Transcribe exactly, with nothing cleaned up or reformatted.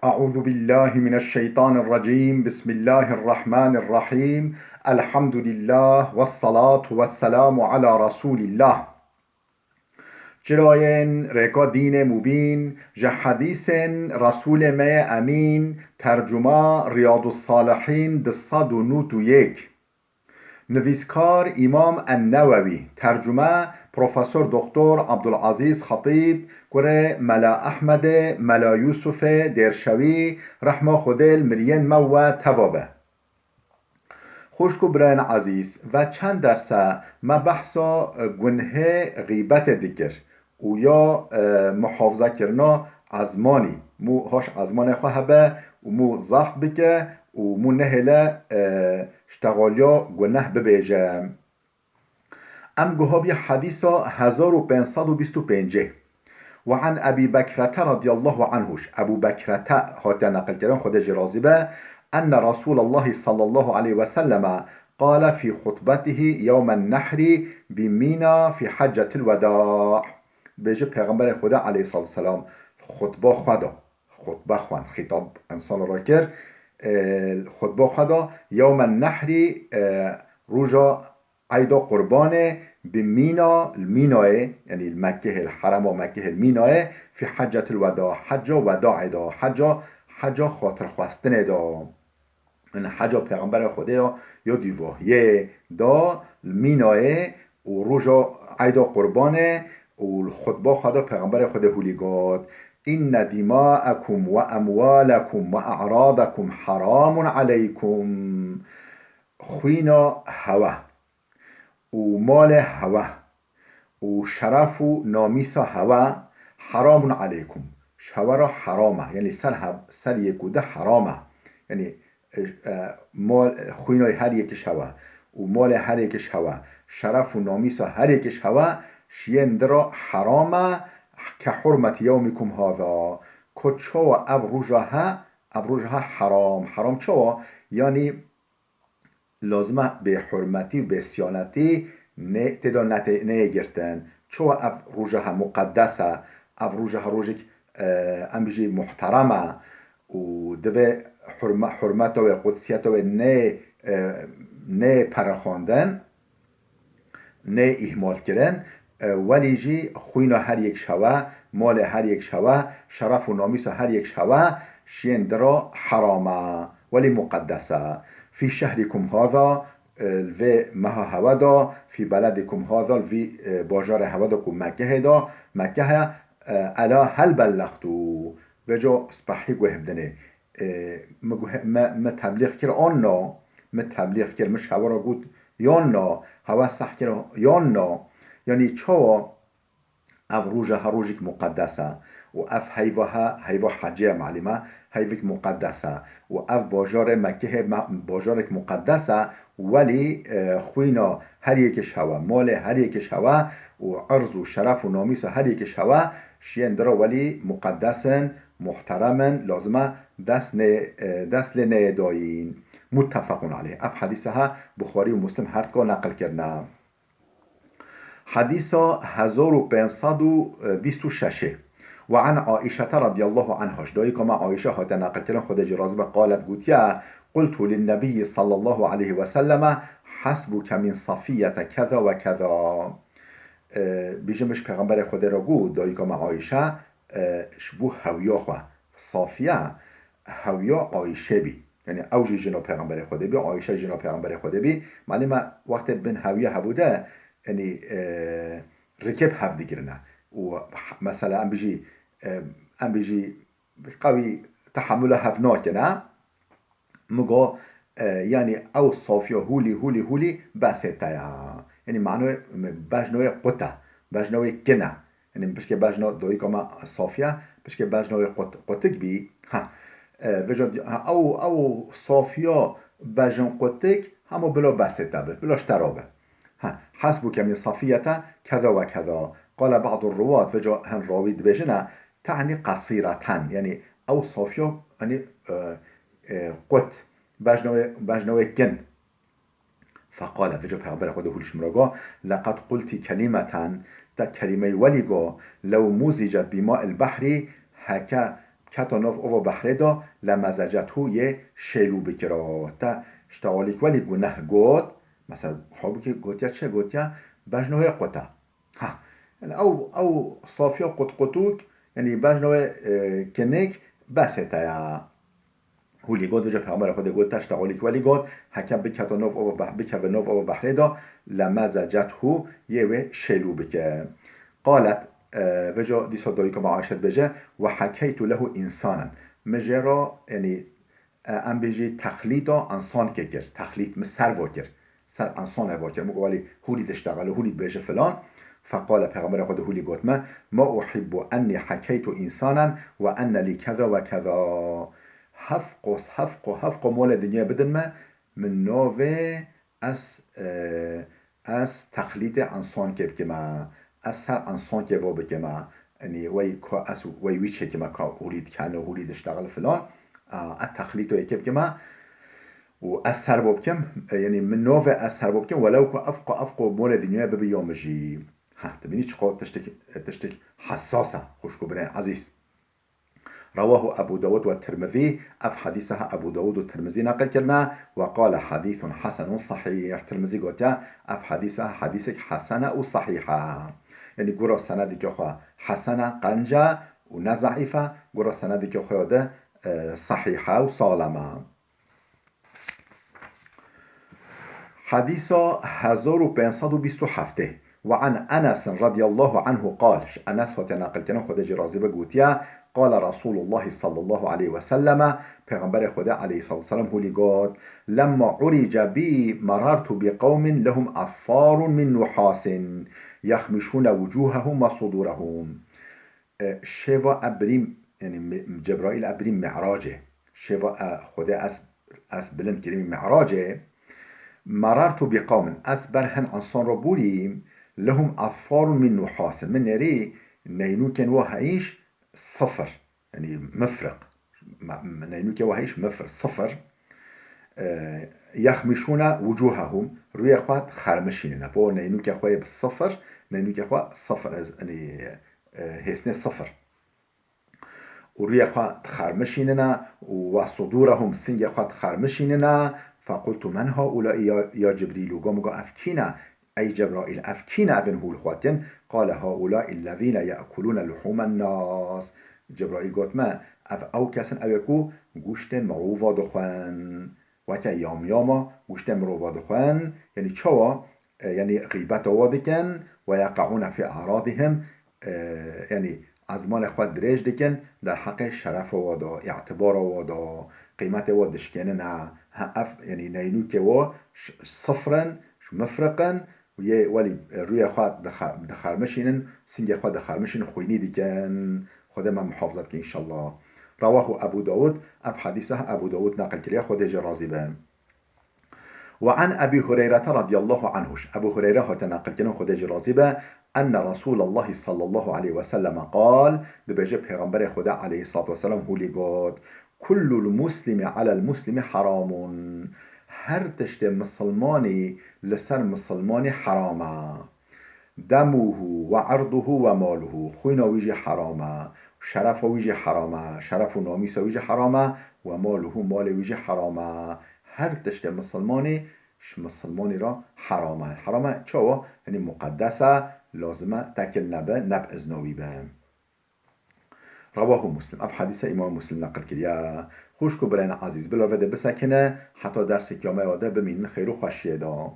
أعوذ بالله من الشيطان الرجيم. بسم الله الرحمن الرحيم. الحمد لله والصلاة والسلام على رسول الله. Çirayên rêka dînê mubîn, ji hedîsên Resûlê me yê Emîn, tercuma Riyadus Salihîn du sed û nod û yek. Nivîskar Îmam En-Newewî, tercume Profesor Doktor Abdulazîz Xetîb, kurê Mela Ehmedê, Mela Yûsufê Dêrşewî, rehma Xwedê li miriyên me we teva be. Xwişk û birayên ezîz, ve çend derse me behsa gunhê xîbetê dikir û ya, e, muhafzekirina ezmanî, mû haş ezmanê xwe hebe û mû zeft bike û mû nehêle, e, ştexaliya guneh bibêje. Em guha bî hedîsa hezar û pênc sed û bîst û pêncê. Ve an Ebî Bekrete radiyallahu anhu, ji Ebû Bekrete hatiye neqilkirin, Xwedê jê razî be, enne Resûlallahî sallallahu aleyhi ve selleme qale fî xutbetihî yewmen nehrî bi Mîna fî heccetil weda. Dibêje Pêxemberê Xwedê aleyhissalatu vesselam xutba xwe da, xutbe xwend, xîtab însan re kir, e, xutba xwe da, yewmen nehrî, e, roja Eyda Qurbanê bi Mîna, li Mînayê, yanî li Mekkehê, li herema Mekkehê, li Mînayê, fî heccetil weda, heca wedaê de, heca, heca xatirxwestinê de. Yanî heca Pêxemberê Xwedê ya, ya dûvahiyê de, li Mînayê û roja Eyda Qurbanê û li xutba xwe de Pêxemberê Xwedê hûlî got, Inne dima'ekum ve emwalekum ve a'radakum heramun aleykum. Xwîna hewe û malê hewe û şeref û namîsa hewe heramun aleykum. Ji hewe re heram e. Yanî ser hev-, ser yek û di heram e. Yanî, e, mal, xwîna her yekî ji hewe û malê her yekî ji hewe, şeref û namîsa her yekî ji hewe, ji yên di re heram e, ke hurmeti yewmikum hada. Ku çawa ev roja he, ev roja he heram. Heram çawa? Yanî, lazim e bêhurmetî û bêsiyanetî nê-, tê de nete-, neyê girtin. Çawa ev roja he muqeddes e, ev roja he rojek, e, em bijî muhterem e û divê hurme-, hurmeta wê, qudsiyeta wê nê-, e, neyê perixandin, neyê îhmalkirin, e, welî jî xwîna her yek ji hewe, malê her yek ji hewe, şeref û namîsa her yek ji hewe, ji yên di re heram e, welî muqeddes e. Fî şehrikum hada, e, li vê meha hewe de, fî beledikum hada, li vî, e, bajarê hewe de ku Mekkehê de, Mekkeh e, e, ela hel bellextu, vêca spehî guhê bidinê. E, min guhe-, me, me teblîx kir an na, me teblîx kir, min ji hewe re got yan na, hewe seh kir yan na. Yanî çawa ev roja he rojek muqeddes e û ev heyva he, heyva hecê ye, malûm e, heyvek muqeddes e û ev bajarê Mekkehê me-, bajarek muqeddes e, welî, e, xwîna her yekê ji hewe, malê her yekê ji hewe û erz û şeref û namîsa her yekê ji hewe, ji yên di re welî muqeddes in, muhterem in, lazim e dest nê-, e, dest lê neyê dayîn. Muttefequn aleyh. Ev hedîsa he Buxarî û Muslim her dika neqil kirine. Hedîsa hezar û pênc sed û bîst û şeş. Ve an Aîşete radiyallahu anha, ji dayika me Aîşe hate neqilkirin, Xwedê jê razî be, qalet, gotiye, Qultu linnebiyyi sallallahu aleyhi ve selleme, Hasbuke min Safiyete keza ve keza. E, bêjim ji Pêxemberê Xwedê re got, dayika me Aîşe, e, ji bo hewiya xwe, Safiye, hewiya Aîşe bî. Yanî ew jî jina Pêxemberê Xwedê bî, Aîşe jî jina Pêxemberê Xwedê bî. Malûm e, wextê bin hewiya hebû de, yanî, e, rikê bi hev digirine. Û mesela em bijî, e, em bijî qewî tehemûla hev nakine. Min got, e, yanî ew Safiya hûlî, hûlî, hûlî besê te ya. Yanî mano bejna wê qut e, bejna wê kin e. Yanî pişkê bejna dayika me Safiye, pişkê bejna wê qut-, qutik bî. Ha. E, vêca di-, ha, ew, ew Safiya bejin qutik, hema bila besê te bi, bila ji te re bi. Ha, Hasbuke min Safiyete keza ve keza. Qale ba'du ruwat, vêca hin rawî dibêjine, te'nî qesîreten, yanî ew Safiya, yanî, e, e, qut, bejna wê, bejna wê kin. Feqale, vêca Pêxemberê Xwedê hûlî ji min re got, Leqed qultî kelîmeten, te kelîmeyê welî got, lew muzicet bi ma'il behrî, heke keta nav ava behrê de, lemezecethu, yê şêlû bikira. Te ji tealîk welî guneh got, mesela, halbûkî gotiya çi? Gotiya bejno wê quta. Ha, yani ew, ew safiya qutqutûk, yani bejno wê, e, kinik, besê te ya. Hûlî got, vêca Peyxemberê Xwedê got, te ji tealîk welî got, heke biketa nav ava beh-, bikeve nav ava behrê de, lemezecethu, yê wê şêlû bike. Qalet, e, vêca dîsa dayika me Ayşe dibêje, "Ve hekeytu lehu insanan." Min jê re, yani, e, em bêjî texlîta insankê kir. Texlît, min servo kir. Ser insanê va kir. Min got, "Welî hûlî diştexile, hûlî dibêje filan." Feqale, Peyxemberê Xwedê hûlî got me, "Ma uhibbu enni hekeytu insanan ve enne lî keza ve keza." Hevqo, hevqo, hevqo molê dinyayê bidin me, min navê ez, e, ez texlîtê ensankê bikime, ez ser ensankê vo bikime, yanî wey ka ez wey wî çêkime ka hûlî dikene, hûlî diştexil filan, a, ez texlîto yekê bikime û ez ser vo bikim, e, yanî min navê ez ser vo bikim, welew ku ev qo, ev qo molê dinyayê bibe ya min jî. Ha, dibînî çiqo tiştek, tiştek hessas e, xwişk û birayên ezîz. Rewahu Ebu Dawud ve Tirmizî, ev hedîsa ha Ebu Dawud û Tirmizî neqil kirine, ve qale hedîsun hesenun sahîh. Tirmizî gotiye, ev hedîsa ha hedîsek hesen e û sahîh e. Yanî gura senedeke xwe hesen e, qenc e û ne zeîf e, gura senedeke xwe ya de, e, sahîh e û saxlem e. Hedîsa hezar û pênc sed û bîst û heft. Ve an Enes radiyallahu anhu qal, ji Enes hatiye neqilkirin, Xwedê jî razî be, gotiye, qale Resulullah sallallahu aleyhi ve selleme, Pêxemberê Xwedê aleyhissalatu vesselam hûlî got, lemma urice bi merartu bi qewmin lehum azfarun min nuhasin yexmişûne wucuhahum ve sudurahum. E, şêva e birî, yanî mi-, Cebraîl e birî Mi'racê. Şêva e Xwedê ez, ez bilind kirî Mi'racê. Merartu bi qewmin, ez ber hin ensan re bûrîm, lehum azfarun min nuhasin. Min nêrî neynûkên wa heyîş sifir. Yanî mifriq. Me-, me-, neynûkê wa heyîş mifir, sifir. E, yexmişûne wucuhahum, rûyê xwe dixermişînine. Po neynûkê xwe yê bi sifir, neynûkê xwe sifir, ez, yanî, e, hêsnê sifir. Û rûyê xwe dixermişînine û ve sudûrehum, singê xwe dixermişînine. Fequltu men haulai ya, ya Cibrîl, û got min, got, ev kî ne? Ey Cebraîl, ev kî ne evên hûl xwe dikin? Qale haulai ellezîne ye'kulûne luhûmen nas. Cebraîl got me, ev ew kes in, ew ê ku goştê mirova dixwin. Weke yamyama goştê mirova dixwin, yanî çawa, e, yanî xîbeta wa dikin, ve yeqeûne fî e'radihim, e, yanî ezmanê xwe dirêj dikin, derheqê şerefa wa de, îtibara wa de, qîmetê wa dişkênine. Ha, ev, yanî neynûkê wa ş-, sifir in, ş-, mifriq in, û yê welî, e, rûyê xwe dixe-, dixermişînin, singê xwe dixermişînin, xwînî dikin. Xwedê me muhafaza bike înşallah. Rewahu Ebu Dawud, ev hedîsa Ebu Dawud neqil kiriye, Xwedê jê razî be. Ve an Ebî Hureyrete radiyallahu anhu, ji Ebu Hureyre hate neqilkirin, Xwedê jî razî be, enne Resûlallahi sallallahu aleyhi ve selleme qal, dibêje Pêxemberê Xwedê aleyhissalatu vesselam hûlî got, kullul muslimi alel muslimi haramun. Her tiştê misilmanî li ser misilmanî heram e. Demuhu ve irduhu ve maluhu, xwîna wî jî heram e, şerefa wî jî heram e, şeref û namîsa wî jî heram e, ve maluhu, malê wî jî heram e. Her tiştê misilmanî ji misilmanî re heram e. Heram e çawa? Yanî muqeddes e, lazim e tekil nebe, ne bi izna wî be. Rewahu Muslim. Ev hedîse Îmam Muslim neqil kiriye. Xwişk û birayên ezîz, bila vê de bisekine, heta dersê kiyameya de bimînin xêr û xweşiyê de.